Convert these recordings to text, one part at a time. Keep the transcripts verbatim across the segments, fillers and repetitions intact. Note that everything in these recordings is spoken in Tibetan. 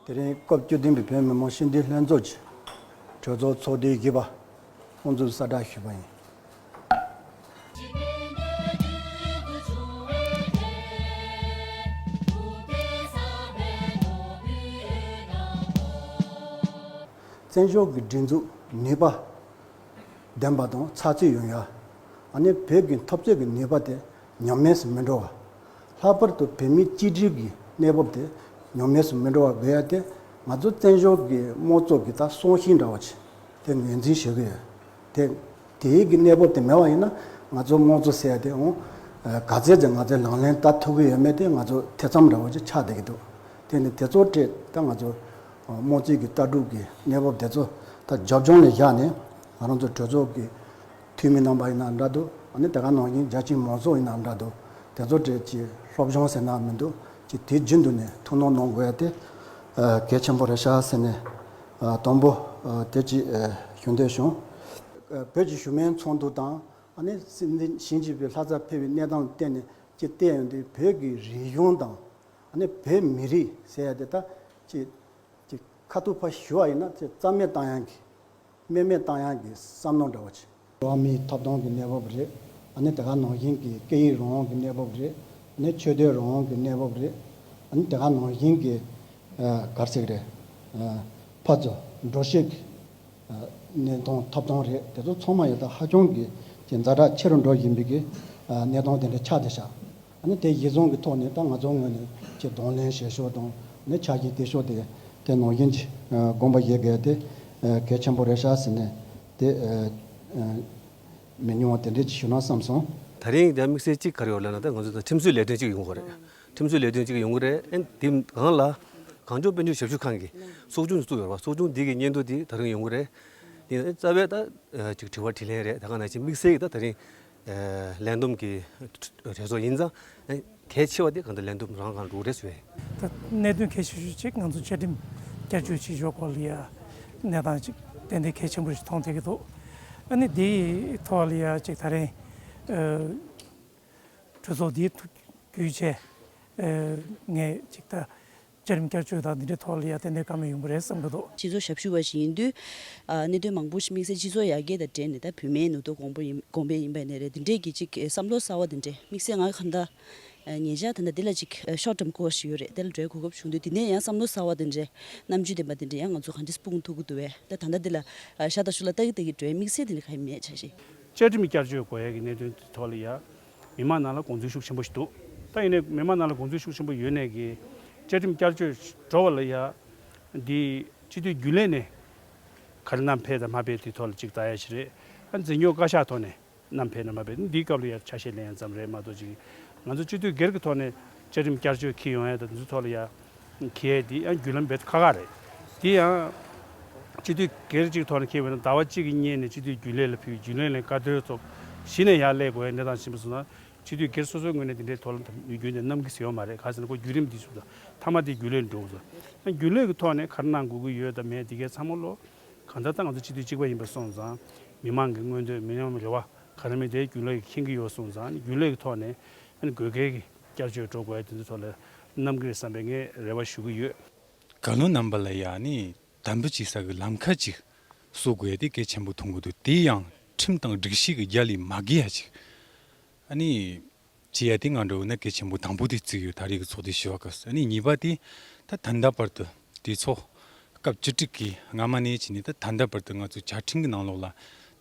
དེ་རིང་སྐབས་བཅུ་བདུན་པའི་བོད་མི་མང་སྤྱི་འཐུས་ལྷན་ཚོགས་ཀྱི་གྲོས་ཚོགས་ཚོགས་དུས་བཞི་པ་དབུ་འཛུགས་གསལ་བསྒྲགས་ཞུས་པ་ཡིན། བཙན་བྱོལ་གྱི་སྒྲིག་འཛུགས་ནུས་པ་ལྡན་པ་དང་ཚགས་ཚུད་ཡོང་ཡ། ཨ་ནི་བོད་ཀྱི་འཐབ་རྩོད་ཀྱི་ནུས་པ་དེ་ཉམས་དམས་སུ་མི་འགྲོ་བ། ལྷག་པར་དུ་བོད་མིའི་གཅིག་སྒྲིལ་གྱི་གནས་བབ་དེ་ཉམས་དམས་སུ་མི་འགྲོ་བ་དགོས་ཡ་དེ་ང་ཚོ་བཙན་བྱོལ་གྱི་དམངས་གཙོ་གི་ད་སྲོག་ཤིང་འདྲ་བ་ཅིག་དེ་ངོས་འཛིན་བྱེད་ཀྱི་ཡོད། དེ་དེའི་གི་གནས་བབ་དེ་མེད་པ་ཡིན་ན་ང་ཚོ་དམངས་གཙོ་ཟེར་ཡ་དེ་འོང་ག་ཚད་ཅིག་ང་ཚོས་ལག་ལེན་བསྟར་ཐུབ་ཀྱི་ཡོད་མེད་དེ་ང་ཚོ་ཐེ་ཚོམ་འདྲ་བོ་ཅིག་ཆགས་བསྡད་ཀྱི་འདུག་དེ་ནི་དེ་ཚོ་སྤྲད་ད་ང་ཚོ་དམངས་གཙོའི་གི་ལྟ་གྲུབ་ཀྱི་གནས་བབ་དེ་ཚོ་ད་རྒྱབ་ལྗོངས་ལ་བཞག་ནས་ང་རང་ཚོ་གྲོས་ཚོགས་ཀྱི་འཐུས་མི་རྣམ་པ་ཡིན་ན་འདྲ་འདུག་ཨ་ནི་དེ་ག་ནང་བཞིན་རྒྱ་ཆེའི་མང་ཚོགས་ཡིན་ན་འདྲ་འདུག་དེ་ཚོ་གྲས་ཀྱི་སློབ་སྦྱོང་ཟེར་ན་མི་འདུག་ཅིག་དེ་རྒྱུན་དུ་ནས་ཐུགས་སྣང་གནང་དགོས་ཡ་དེ་གལ་ཆེན་པོ་རེད་ཤག་ཟེར་ནས་དང་པོ་དེ་ཅིག་ཞུ་འདོད་བྱུང་། བོད་ཀྱི་གཞུང་མིན་ཚོགས་འདུ་དང་ཨ་ནི་སྲིད་འཛིན་ཞི་ཅིན་ཕིང་ལྷ་སར་ཕེབས་པའི་གནས་སྟངས་ལ་བརྟེན་ནས་ཅིག་བལྟས་ཡོང་དུས་བོད་ཀྱི་རིག་གཞུང་དང་ཨ་ནི་བོད་མི་རིགས་ཟེར་ཡ་དེ་ད་ཅིག་ཅིག་ཁ་ཐུག་ཕར་ཞུ་བ་ཡིན་ན་ཅིག་རྩ་མེད་བཏང་ཡག་གི་རྨེག་མེད་བཏང་ཡག་གི་བསམ་བློ་འདྲ་བོ་ཅིག་འགྲོ་བ་མིའི་ཐོབ་ཐང་གི་གནས་བབ་རེད། ཨ་ནི་དེ་ག་ནང་བཞིན་གྱི་སྐད་ཡིག་རང་དབང་གི་གནས་བབ་རེད། ཨ་ནི་ཆོས་དད་རང་དབང་གི་གནས་བབ་རེད། ཨ་ནི་དེ་ག་ནང་བཞིན་གྱི་ཨ་ག་རེ་ཟེར་གི་རེད། ཨ་ཕར་ཚུར་འགྲོ་བཤད་ཀྱི་ཨ་གནས་སྟངས་ཐོབ་ཐང་རེད། དེ་ཚོ་ཚང་མ་ཡོད་ད་ཧ་ཅང་གི་ཅིག་ཛ་དྲག་ཆེ་རུ་འགྲོ་བཞིན་པའི་གི་ཨ་གནས་སྟངས་དེ་འདྲ་ཆགས་བསྡད་ཤག་ཨ་ནི་དེ་གཞི་བཟུང་གི་ཐོག་ནས་ད་ང་ཚོའི་ངོས་ནས་ཅིག་གདོང་ལེན་བྱེད་ཕྱོགས་དང་ཨ་ནི་ཆ་རྐྱེན་དེ་ཕྱོགས་དེ་དེ་ནང་བཞིན་གྱི་ཨ་དགོངས་པ་བཞེས་དགོས་དེ་ཨ་གལ་ཆེན་པོ་རེད་ཤག་ཟེར་ནས་དེ་ཨ་ཨ་མི་ཉུང་བ་དེ་འདྲས་ཅིག་ཞུ་ན་བསམ་སོང་། ད་རིང་དེ་དམིགས་བསལ་གཅིག་ག་རེ་ཡོད་ལབ་ན་ད་ང་ཚོ་ད་ཁྲིམས་བཟོའི་ལས་དོན་གཅིག་ཡོང་གི་རེད། ཁྲིམས་བཟོའི་ལས་དོན་གཅིག་ཡོང་གི་རེད། ཨེ་དེ་སྒང་ལ་གངས་ལྗོངས་དཔལ་འབྱོར་ཞབས་ཞུ་ཁང་གི་ཚོགས་ཆུང་བཙུགས་ཡོད་རེད་བ། ཚོགས་ཆུང་འདི་གི་སྙན་ཐོ་འདི་ད་རིང་ཡོང་གི་རེད། འདི་ནི་རྩ་བའི་ད་ཅིག་དྲི་བ་དྲིས་ལན་རེད། ད་ག་ནང་བཞིན་དམིགས་བསལ་གྱི་ད་ད་རིང་ལས་བསྡོམས་ཀྱི་གྲོས་ཚོགས་ཡིན་ཙང་གལ་ཆེ་བ་དེ་གང་ལྟར་ལས་བསྡོམས་རང་གང་འགྲོ་རེད་ཟེར་བས། ད་གནད་དོན་གལ་ཆེ་ཤོས་གཅིག་ང་ཚོ་བཅའ་ཁྲིམས་བསྐྱར་བཅོས་བྱེད་ཕྱོགས་སྐོར་ལ་ཡ་གནས་སྟངས་གཅིག་ཏན་ཏན་གལ་ཆེན་པོ་ཞིག་མཐོང་བསྡད་ཀྱི་འདུག་ཨ་ནི་དེའི་ཐོག་ལ་ཡ་གཅིག་ད་རིང་གྲོས་ཚོགས་འདིའི་བརྒྱུད་བྱས་ངས་གཅིག་ད་བཅའ་ཁྲིམས་བསྐྱར་བཅོས་དང་འདི་འདྲའི་ཐོག་ལ་ཡ་ཏན་ཏན་བཀའ་མོལ་ཡོང་གི་རེད་བསམ་གྱི་འདུག་སྤྱི་ཚོགས་ཞབས་ཞུ་བ་ཞིག་ཡིན་དུས་ཨ་གནད་དོན་མང་པོ་ཞིག་དམིགས་བསལ་སྤྱི་ཚོགས་ཡར་རྒྱས་དང་འབྲེལ་ནས་ད་བུད་མེད་ནུས་སྟོབས་གོང་འཕེལ་ཡིན་པ་ནས་རེད། འདི་འདྲས་ཀྱི་ཅིག་བསམ་བློ་གསར་བ་འདི་འདྲས་དམིགས་བསལ་ང་གང་ལྟར་ཉེ་ཆར་ད་ལྟ་འདི་ལ་ཅིག་short term course ཞིག་ཡོད་རེད། དེ་ལ་འགྲོ་གོ་སྐབས་བྱུང་དུས་འདི་ནས་ཡང་བསམ་བློ་གསར་བ་འདི་འདྲས་རྣམ་དཔྱོད་ལྡན་པ་འདི་འདྲས་ཡང་ང་ཚོ་གང་ཅི་སྤུངས་ཐུབ་ཀྱི་འདུག་བས། ད་ད་ལྟ་འདི་ལ་ཤ་སྟག་ཤུགས་ལ་ལྟ་གི་ལྟ་གི་འགྲོ་ཡ་དམིགས་བསལ་འདི་འདྲས་གང་ཡང་མེད་ཆ་ཞིག་བཅའ་ཁྲིམས་བསྐྱར་བཅོས་དགོས་ཡ་གི་གནད་དོན་དེ་ཐོག་ལ་ཡ་མི་མང་ནང་ལ་དགོངས་ཚུལ་ཤུགས་ཆེན་པོ་ཞིག་འདུག་ད་ཡིན་ནའི་མི་མང་ནང་ལ་དགོངས་ཚུལ་ཤུགས་ཆེན་པོ་ཡོད་ནའི་གི་བཅའ་ཁྲིམས་བསྐྱར་བཅོས་འགྲོ་བ་ལ་ཡ་འདི་སྤྱི་འཐུས་རྒྱུན་ལས་ནས་ག་རེ་བསྣམས་ཕེབས་དང་མ་ཕེབས་དེ་ཐོག་ལ་ཅིག་ལྟ་ཡ་ཞིག་རེད། ཨ་འཛིན་སྐྱོང་བཀའ་ཤག་ཐོག་ནས་བསྣམས་ཕེབས་ན་མ་ཕེབས་འདིའི་སྐབས་ལ་ཡ་ཆ་ཤས་ལེན་ཡ་ཙམ་རེད་མ་གཏོགས་ཅིག་ང་ཚོ་སྤྱི་འཐུས་སྒེར་གྱི་ཐོག་ནས་བཅའ་ཁྲིམས་བསྐྱར་བཅོས་འཁྱེར་ཡོང་ཡ་དང་དེ་ཚོ་ཐོག་ལ་ཡ་འཁྱེར་ཡ་དེ་ཡང་བརྒྱུད་ལམ་རྦད་དེ་ཁག་ཁག་རེད། དེ་ཡང་སྤྱི་འཐུས་སྒེར་གཅིག་ཐོག་ནས་འཁྱེར་བ་ན་ཟླ་བ་གཅིག་གི་སྔོན་ནས་སྤྱི་འཐུས་རྒྱུན་ལས་ལ་ཕུལ། རྒྱུན་ལས་ནས་བཀའ་འདྲི་ཚོགས། གཞི་ནས་ཡར་སླེབས་དགོས་ཡ་གནས་སྟངས་ཕྱིན་པ་སོང་ན་སྤྱི་འཐུས་སྒེར་སོ་སོའི་ངོས་ནས་དེ་འདྲའི་ཐོག་ལ་ནུས་རྒྱུ་ནས་གནང་གི་ཡོད་མ་རེད། ག་ཟེར་ན་ཁོ་བརྒྱུད་རིམ་འདི་ཚོ་དང་མཐའ་མ་དེ་རྒྱུན་ལས་འགྲོ་དགོས། རྒྱུན་ལས་ཀྱི་ཐོག་ནས་ག་རེ་གནང་དགོས་ཀྱི་ཡོད་དང་མེད་དེ་གའི་ཚང་མ་ལོ་གང་ལྟར་ད་ང་ཚོ་སྤྱི་འཐུས་གཅིག་པ་ཡིན་པ་སོང་ཙང་མི་མང་གི་མངོན་འདོད་མི་མང་རེ་བ་ག་རེ་མེད་དེ་རྒྱུན་ལས་ཀྱིས་མཁྱེན་གྱི་ཡོད་སོང་ཙང་རྒྱུན་ལས་ཀྱི་ཐོག་ནས་ཨ་ནི་དགོས་གལ་གྱི་བསྐྱར་བཅོས་འགྲོ་དགོས་ཡ་དེ་ཚོའི་ཐོག་ལ་གནང་གི་རེད་བསམ་པའི་ངས་རེ་བ་ཞུ་གི་ཡོད། བཀའ་བློན་རྣམ་པ་ལ་ཡ་ནི་དམ་འབུལ་བྱེད་ས་གི་ལམ་ཁ་ཅིག་བཟོ་དགོས་ཡ་དེ་གལ་ཆེན་པོ་མཐོང་གི་འདུག་དེ་ཡང་ཁྲིམས་དང་སྒྲིག་གཞི་གི་རྒྱ་ལས་མ་བརྒལ་ཡ་ཅིག་ཨ་ནི་བྱེད་ཡ་དེ་ང་འདྲ་བོ་ན་གལ་ཆེན་པོ་དང་པོ་དེ་བརྩིས་ཡོད། ད་རེས་ཀྱི་ཚོགས་འདུ་ཞུ་བ་སྐབས་སུ་ཨ་ནི་གཉིས་པ་དེ་ད་ད་ལྟ་བར་དུ་དེ་ཚོ་སྐབས་བཅུ་དྲུག་གི་སྔ་མ་ནས་བྱས་ནས་ད་ད་ལྟ་བར་དུ་ང་ཚོའི་བཅའ་ཁྲིམས་ཀྱི་ནང་ལོགས་ལ་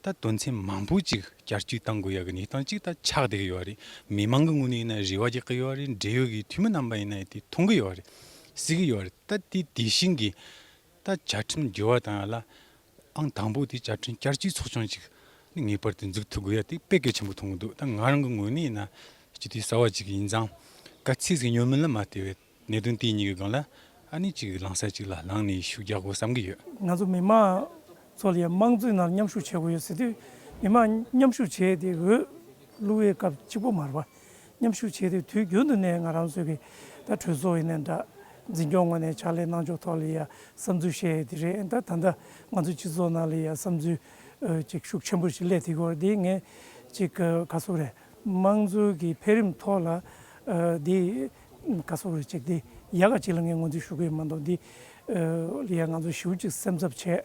ད་དོན་ཚན་མང་པོ་ཅིག་བསྐྱར་བཅོས་གཏང་དགོས་ཡ་གི་གནས་སྟངས་ཅིག་ད་ཆགས་བསྡད་ཀྱི་ཡོད་རེད། མི་མང་གི་ངོས་ནས་ཡིན་ན་རེ་བ་རྒྱག་གི་ཡོད་རེད། འབྲེལ་ཡོད་ཀྱི་འཐུས་མི་རྣམ་པ་ཡིན་ན་ཡང་དེ་མཐོང་གི་ཡོད་རེད། གཟིགས་ཀྱི་ཡོད་རེད། ད་དེ་དེ་བཞིན་གྱི་ད་བཅའ་ཁྲིམས་འགྱུར་བ་བཏང་ཡ་ལ་ཨང་དང་པོ་དེ་བཅའ་ཁྲིམས་བསྐྱར་བཅོས་ཚོགས་ཆུང་ཅིག་ངེས་པར་དུ་འཛུགས་ཐུབ་དགོས་ཡ་དེ་དཔེ་གལ་ཆེན་པོ་མཐོང་གི་འདུག་ད་ང་རང་གི་ངོས་ནས་ཡིན་ན་སྤྱི་འཐུས་གསར་བ་ཅིག་ཡིན་ཙང་ག་ཚོད་ཟིག་ཉོ་མིན་ལ་མ་ལྟོས་པའི་གནད་དོན་དེ་གཉིས་ཀྱི་སྒང་ལ་ཨ་ནི་ཅིག་ལངས་ས་ཅིག་ལ་ལངས་ནས་ཤུགས་རྒྱག་དགོས་བསམ་གྱི་ཡོད། ང་ཚོ་མི་མང་ཚོ་ལ་ཡང་དམངས་གཙོའི་ནང་མཉམ་ཞུགས་བྱེད་དགོས་ཡོད་ཟེར་དུས་མི་མང་མཉམ་ཞུགས་བྱས་ཏེ་འོས་བླུག་པའི་སྐབས་གཅིག་པོ་མ་རེད་པ། མཉམ་ཞུགས་བྱས་ཏེ་དུས་རྒྱུན་དུ་ནས་ང་རང་ཚོའི་གི་ད་གྲོས་ཚོགས་ཡིན་ནའི་འདྲ་འཛིན་སྐྱོང་ངོས་ནས་ཕྱག་ལས་གནང་ཕྱོགས་ཐོག་ལ་ཡ་བསམ་ཚུལ་བཤད་ཡས་དེ་རེད། ད་ད་ལྟ་ང་ཚོ་སྤྱི་ཚོགས་ནང་ལ་ཡ་བསམ་ཚུལ་ཅིག་ཤུགས་ཆེན་པོ་ཞིག་སླེབས་དེ་གོ་དེ་ངས་ཅིག་ག་སོག་རེད། དམངས་གཙོའི་གི་འཕེལ་རིམ་ཐོག་ལ་ཨ་དེ་ག་སོག་རེད་ཅིག་དེ་ཡག་ག་ཅིག་ལ་ངས་ངོས་འཛིན་ཞུ་གི་ཡོད་མ་གཏོགས་དེ་ ལ་ཡ་ང་ཚོ་ཞེ་པོ་ཅིག་སེམས་འཚབ་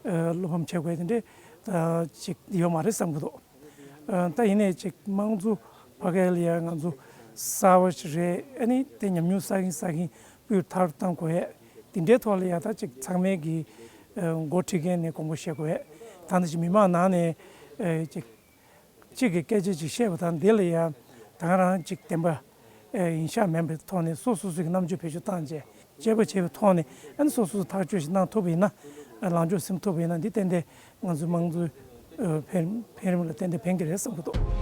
བྱས། བློ་ཕམ་བྱེད་དགོས་དེ་འདྲས་ཅིག་ཡོད་མ་རེད་བསམ་གྱི་འདུག་ད་ཡིན་ནའི་ཅིག་དམངས་གཙོ་ཕ་གི་ལ་ཡ་ང་ཚོ་གསར་པ་ཞིག་རེད། ཨ་ནི་དེ་ཉམས་མྱོང་བསགས་ཀྱིན་བསགས་ཀྱིན་སྤུས་མཐོར་གཏང་དགོས་ཡས། དེ་འདྲའི་ཐོག་ལ་ཡ་ད་ཅིག་ཚང་མས་ཀྱི་འགོ་ཁྲིད་མཁན་ནས་དགོངས་པ་བཞེས་དགོས་ཡས། ད་ནི་ཅིག་མི་མང་ནང་ནས་ཅིག་གཅིག་གིས་སྐད་ཆ་ཅིག་བཤད་པ་དང་། འདི་ལ་ཡང་ད་ག་རང་ཅིག་བདེན་པ་ཡིན་ཤག་མིན་པའི་ཐོག་ནས་སོ་སོ་སོ་གི་རྣམ་དཔྱོད་བེད་སྤྱོད་བཏང་བྱས། དཔྱད་པ་བྱས་པའི་ཐོག་ནས་ཨ་ནི་སོ་སོ་སོ་ཐག་གཅོད་ཞིག་གནང་ཐུབ་པ་ཡིན་ན། ལངས་ཕྱོགས་ཟིན་ཐུབ་པ་ཡིན་ན། འདི་ཏན་ཏན་ང་ཚོའི་དམངས་གཙོའི་འཕེལ་འཕེལ་རིམ་ལ་ཏན་ཏན་ཕན་གྱི་རེད་བསམ་གྱི་འདུག